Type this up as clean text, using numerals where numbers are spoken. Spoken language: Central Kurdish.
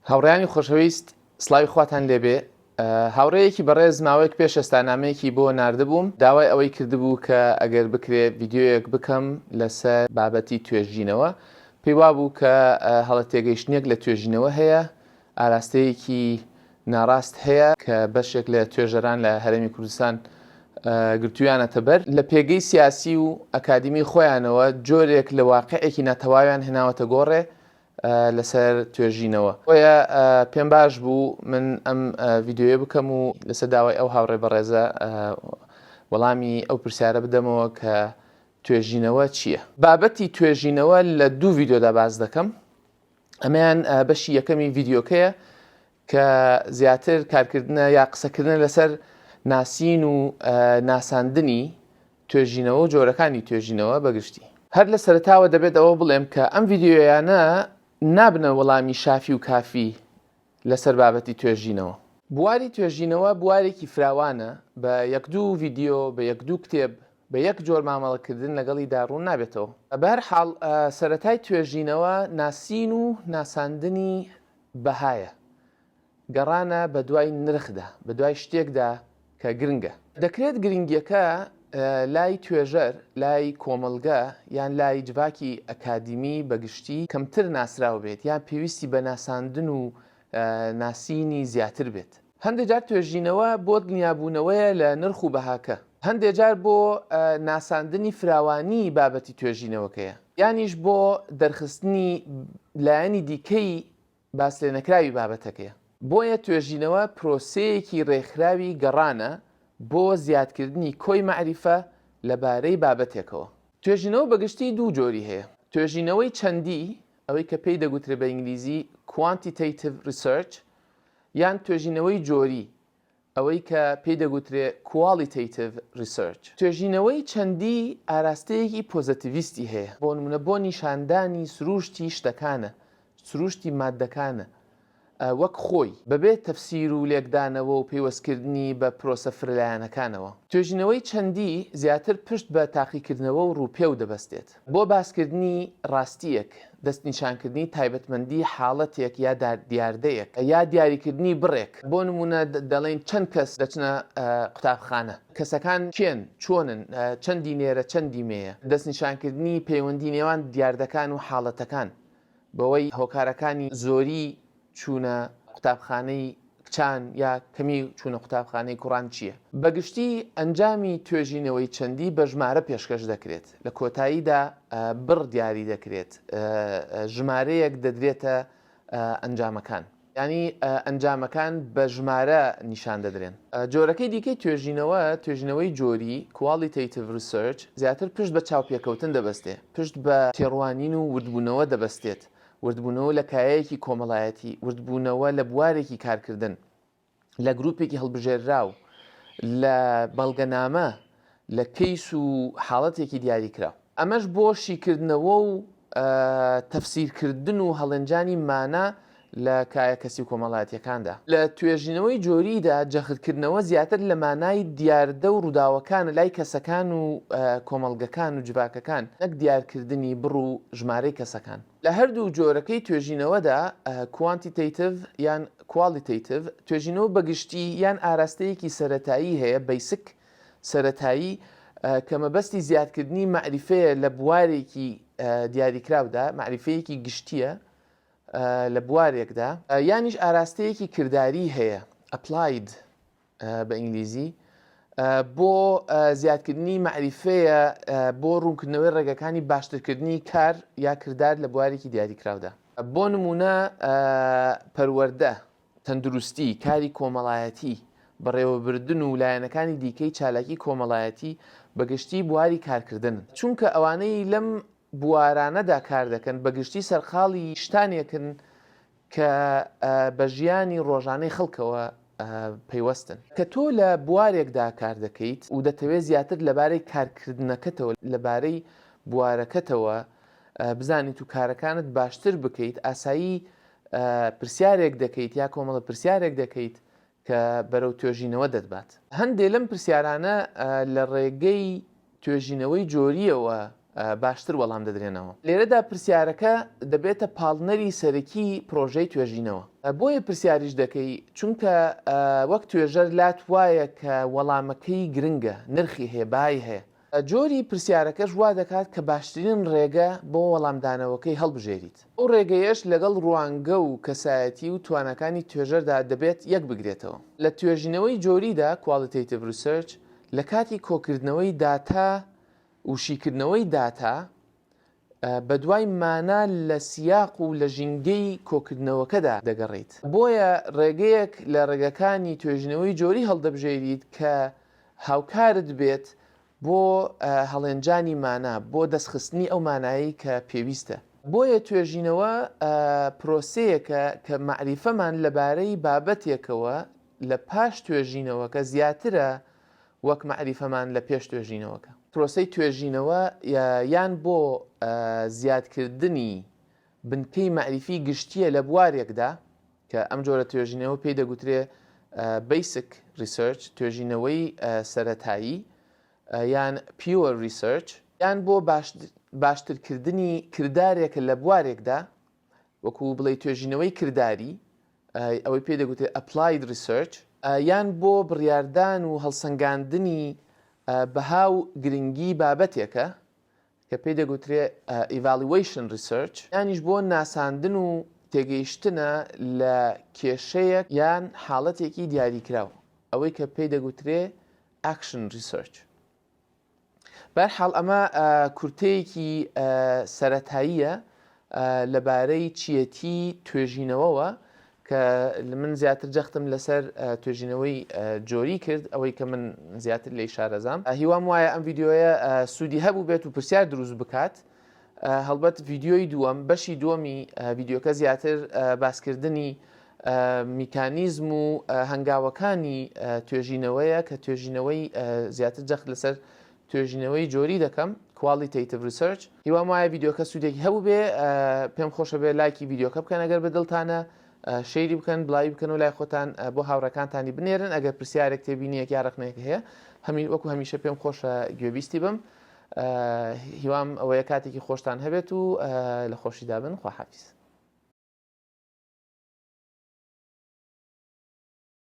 هاوڕێیانی خۆشەویست سڵاوی خواتان لێبێ هاوڕێیەکی بەڕێز ماوەیەک پێش ئێستا نامەیەکی بۆ ناردبووم داوای ئەوەی کردبوو کە ئەگەر بکرێ ڤیدیۆیەک بکەم لەسەر بابەتی توێژینەوە پێی وابوو کە هەڵە تێگەیشتنێک لە توێژینەوە هەیە ئاراستەیەکی ناڕاست هەیە کە بەشێک لە توێژەران لە هەرێمی کوردستان گرتوویانەتە بەر لە پێگەی سیاسی و ئەکادیمی خۆیانەوە جۆرێک لە واقعێکی ناتەواویان هێناوەتە گۆڕێ لەسەر توێژینەوە بۆیە پێم باش بوو من ئەم ڤیدیۆیە بکەم و لەسەر داوای ئەو هاوڕێ بەڕێزە وەڵامی ئەو پرسیارە بدەمەوە کە توێژینەوە چییە؟ بابەتی توێژینەوە لە دوو ڤیدیۆدا باس دەکەم ئەمەیان بەشی یەکەمی ڤیدیۆکەیە کە زیاتر کارکردنە یا قسەکردنە لەسەر ناسین و ناساندنی توێژینەوە و جۆرەکانی توێژینەوە بە گشتی. هەر لە سەرەتاوە دەبێت ئەوە بڵێم کە ئەم ڤیدیۆیانە نابنە وەڵامی شافی و کافی لەسەر بابەتی توێژینەوە. بواری توێژینەوە بوارێکی فراوانە، بە یەک دوو ڤیدیۆ، بە یەک دوو کتێب، بە یەک جۆر مامەڵەکردن لەگەڵیدا ڕوون نابێتەوە. بەهەرحاڵ سەرەتای توێژینەوە ناسین و ناساندنی بەهایە، گەڕانە بەدوای نرخدا، بەدوای شتێکدا کە گرنگە. دەکرێت گرنگییەکە لای توێژەر، لای کۆمەڵگە یان لای جڤاکی ئەکادیمی بە گشتی کەمتر ناسراو بێت یان پێویستی بە ناساندن و ناسینی زیاتر بێت. هەندێ جار توێژینەوە بۆ دڵنیابوونەوەیە لە نرخ و بەهاکە، هەندێ جار بۆ ناساندنی فراوانیی بابەتی توێژینەوەکەیە، یانیش بۆ دەرخستنی لایەنی دیکەی باسلێنەکراوی بابەتەکەیە. بۆیە توێژینەوە پرۆسەیەکی رێکخراوی گەڕانە بۆ زیادکردنی کۆی مەعریفە لەبارەی بابەتێکەوە. توێژینەوە بەگشتی دوو جۆری هەیە، توێژینەوەی چەندی، ئەوەی کە پێی دەگوترێ بە ئینگلیزی Quantitative Research، یان توێژینەوەی جۆری، ئەوەی کە پێی دەگوترێ Qualitative Research. توێژینەوەی چەندی ئاراستەیەکی پۆزەتیڤیستی هەیە، بۆ نموونە بۆ نیشاندانی سرووشتی شتەکانە، سرووشتی ماددەکانە وەک خۆی، بەبێ تەفسیر و لێکدانەوە و پەیوەستکردنی بە پرۆسە فرەلایەنەکانەوە. توێژینەوەی چەندی زیاتر پشت بە تاقیکردنەوە و ڕووپێو دەبەستێت. بۆ باسکردنی ڕاستییەک، دەستنیشانکردنی تایبەتمەندی حاڵەتێک یا دیاردەیەک، یا دیاریکردنی بڕێک، بۆ نموونە دەڵێین چەند کەس دەچنە قوتابخانە، کەسەکان کێن، چۆنن، چەندی نێرە، چەندی مێیە، دەستنیشانکردنی پەیوەندی نێوان دیاردەکان و حاڵەتەکان، بەوەی هۆکارەکانی زۆری چوونە قوتابخانەی کچان یا کەمی چوونە قوتابخانەی کوڕان چییە؟ بە گشتی ئەنجامی توێژینەوەی چەندی بە ژمارە پێشکەش دەکرێت، لە کۆتاییدا بڕ دیاری دەکرێت، ژمارەیەک دەدرێتە ئەنجامەکان. یانی ئەنجامەکان بە ژمارە نیشان دەدرێن. جۆرەکەی دیکەی توێژینەوە، توێژینەوەی جۆری، Qualitative Research، زیاتر پشت بە چاوپێکەوتن دەبەستێ، پشت بە تێڕوانین و وردبوونەوە دەبەستێت، وردبوونەوە لە کایەیەکی کۆمەڵایەتی، وردبوونەوە لە بوارێکی کارکردن، لە گروپێکی هەڵبژێرراو، لە بەڵگەنامە، لە کەیس و حاڵەتێکی دیاریکراو. ئەمەش بۆ شیکردنەوە و تەفسیرکردن و هەڵێنجانی مانا لە کایە کەسی و کۆمەڵایەتییەکاندا. لە توێژینەوەی جۆریدا جەختکردنەوە زیاتر لە مانای دیاردە و ڕووداوەکانە لای کەسەکان و کۆمەڵگەکان و جڤاکەکان نەک دیارکردنی بڕ و ژمارەی کەسەکان. لە هەردوو جۆرەکەی توێژینەوەدا، Quantitative یان Qualitative، توێژینەوە بە گشتی یان ئاراستەیەکی سەرەتایی هەیە، Basic، سەرەتایی، کە مەبەستی زیادکردنی مەعریفەیە لە بوارێکی دیاریکراودا، مەعریفەیەکی گشتییە لە بوارێکدا، یانیش ئاراستەیەکی کرداری هەیە، Applied، بە ئینگلیزی، بۆ زیادکردنی مەعریفەیە بۆ ڕوونکردنەوەی ڕێگەکانی باشترکردنی کار یا کردار لە بوارێکی دیاریکراودا. بۆ نموونە پەروەردە، تەندروستی، کاری کۆمەڵایەتی، بەڕێوەبردن و لایەنەکانی دیکەی چالاکی کۆمەڵایەتی بە گشتی بواری کارکردنن. چونکە ئەوانەی لەم بوارانەدا کار دەکەن بە گشتی سەرقاڵی شتانێکن کە بە ژیانی ڕۆژانەی خەڵکەوە پەیوەستن. کە تۆ لە بوارێکدا کار دەکەیت و دەتەوێت زیاتر لەبارەی کارکردنەکەتەوە، لەبارەی بوارەکەتەوە بزانیت و کارەکانت باشتر بکەیت، ئاسایی پرسیارێک دەکەیت یا کۆمەڵە پرسیارێک دەکەیت کە بەرەو توێژینەوە دەتبات. هەندێ لەم پرسیارانە لە ڕێگەی توێژینەوەی جۆرییەوە. باشتر وەڵام دەدرێنەوە. لێرەدا پرسیارەکە دەبێتە پاڵنەری سەرەکی پرۆژەی توێژینەوە. بۆیە پرسیاریش دەکەی چونکە وەک توێژەر لات وایە کە وەڵامەکەی گرنگە، نرخی هەیە، بەهای هەیە. جۆری پرسیارەکەش وا دەکات کە باشترین ڕێگە بۆ وەڵامدانەوەکەی هەڵبژێریت. ئەو ڕێگەیەش لەگەڵ ڕوانگە و کەسایەتی و تواناکانی توێژەردا دەبێت یەک بگرێتەوە. لە توێژینەوەی جۆریدا، Qualitative Research، لە کاتی کۆکردنەوەی داتا و شیکردنەوەی داتا، بەدوای مانا لە سیاق و لە ژینگەی کۆکردنەوەکەدا دەگەڕێیت. بۆیە ڕێگەیەک لە ڕێگەکانی توێژینەوەی جۆری هەڵدەبژێریت کە هاوکارت بێت بۆ هەڵێنجانی مانا، بۆ دەستخستنی ئەو مانایەی کە پێویستە. بۆیە توێژینەوە پرۆسەیەکە کە مەعریفەمان لەبارەی بابەتێکەوە لە پاش توێژینەوەکە زیاترە وەک مەعریفەمان لە پێش توێژینەوەکە. پرۆسەی توێژینەوە یان بۆ زیادکردنی بنکەی مەعریفی گشتییە لە بوارێکدا، کە ئەم جۆرە توێژینەوە پێی دەگوترێ Basic Research، توێژینەوەی سەرەتایی، یان Pure Research، یان بۆ باشترکردنی کردارێکە لە بوارێکدا، وەکو بڵێی توێژینەوەی کرداری، ئەوەی پێی دەگوترێت Applied Research، یان بۆ بڕیاردان و هەڵسەنگاندنی بەها و گرنگی بابەتێکە کە پێی دەگوترێ Evaluation Research، یانیش بۆ ناساندن و تێگەیشتنە لە کێشەیەک یان حاڵەتێکی دیاریکراو، ئەوەی کە پێی دەگوترێ Action Research. بەرحاڵ ئەمە کورتەیەکی سەرەتاییە لەبارەی چیەتی توێژینەوەوە کە من زیاتر جەختم لەسەر توێژینەوەی جۆری کرد ئەوەی کە من زیاتر لێی شارەزام هیوام وایە ئەم ڤیدیۆیە سوودی هەبوو بێت و پرسیار دروست بکات هەڵبەت ڤیدیۆی دووەم بەشی دووەمی ڤیدیۆکە زیاتر باسکردنی میکانیزم و هەنگاوەکانی توێژینەوەیە کە توێژینەوەی زیاتر جەخت لەسەر توێژینەوەی جۆری دەکەم Qualitative Research هیوام وایە ڤیدیۆکە سوودێکی هەبوو بێ پێم خۆشە بێ لایکی ڤیدیۆکە بکەن ئەگەر بە دڵتانە share ی بکەن بڵاوی بکەن و لای خۆتان بۆ هاوڕێکانتانی بنێرن ئەگەر پرسیارێک تێبینیەک یا ڕەخنەیەک هەیە هەمی وەکو هەمیشە پێم خۆشە گوێبیستی بم هیوام ئەوەیە کاتێکی خۆشتان هەبێت و لە خۆشیدا بن خواحافیز.